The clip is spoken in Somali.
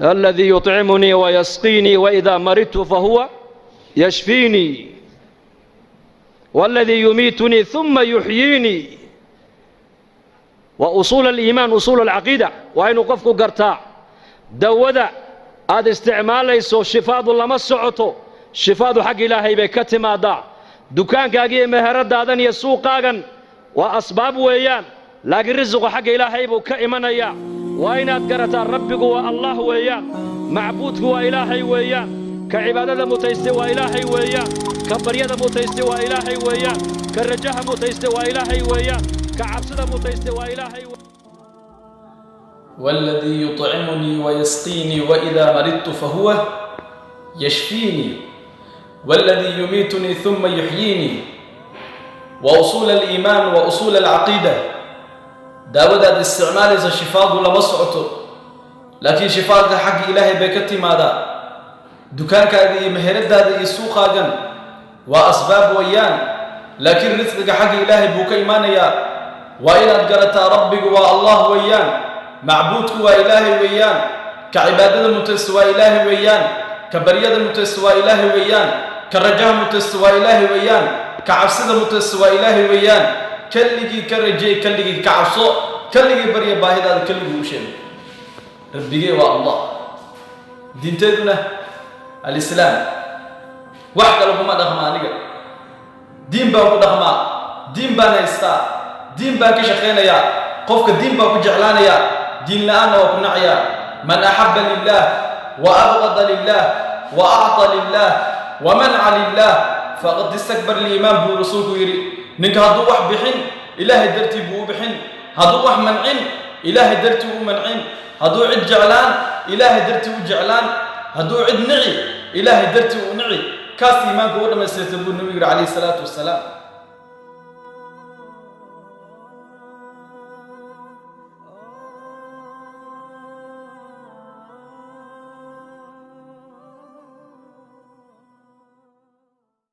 Alladii yuطcimunii wayasqiinii waidaa maridtu fahuwa yashfiinii waladii yumiitunii uma yuxyiinii. Waa usuul aliimaan, usuul alcaqiida. Waa inuu qofku gartaa dawada aad isticmaalayso shifaadu lama socoto, shifaadu xagga Ilaahay bay ka timaadaa. Dukaankaaga iyo meheradaadan iyo suuqaagan waa asbaab weeyaan, laakiin risiqu xagga Ilaahay buu ka imanayaa. Waa inaad garataa Rabbigu waa Allah weeyaan, macbuudku waa Ilaahay weeyaan, ka cibaadada mutaystay waa Ilaahay weeyaan, ka baryada mutaystay waa Ilaahay weeyaan, ka rajaha mutaystay waa Ilaahay weeyaan, ka cabsida mutaystay waa Ilaahay. والذي يطعمني ويسقيني وإذا مرضت فهو يشفيني والذي يميتني ثم يحييني. وأصول الإيمان وأصول العقيدة. Daawadaad isticmaalaysa shifaadu lama socoto, laakiin shifaadka xagga Ilaahay bay ka timaadaa. Dukaankaaga iyo meheradaada iyo suuqaagan waa asbaab weeyaan, laakiin risqiga xagga Ilaahay buu ka imaanayaa. Waa inaad garataa Rabbigu waa Allah weeyaan, macbuudku waa Ilaahay weeyaan, ka cibaadada mutaysta waa Ilaahay weeyaan, ka baryada mutaysta waa Ilaahay weeyaan, ka rajaha mutaysta waa Ilaahay weeyaan, ka cabsida mutaysta waa Ilaahay weeyaan. Keligii ka rajeey, keligii ka cabso, keligii barya, baahidaada keligii u sheego. Rabbigee waa Allah, diinteeduna alislaam. Wax kale kuma dhaqma aniga, diin baan ku dhaqmaa, diin baan haystaa, diin baan ka shaqaynayaa. Qofka diin baan ku jeclaanayaa, diin la-aanna waa ku nacayaa. Man axabba lilah wa abqada lilah wa acطa lilah wa manca lilah faqad istakbar liimaan, buu Rasuulku yidhi. Ninka hadduu wax bixin, Ilaahay dartii buu u bixin; hadduu wax mancin, Ilaahay dartii u mancin; hadduu cid jeclaan, Ilaahay dartii u jeclaan; hadduu cid nici, Ilaahay dartii u nici, kaas iimaanka u dhammaystirta, buu Nabigu yidhi calayhi salaatu wasalaam.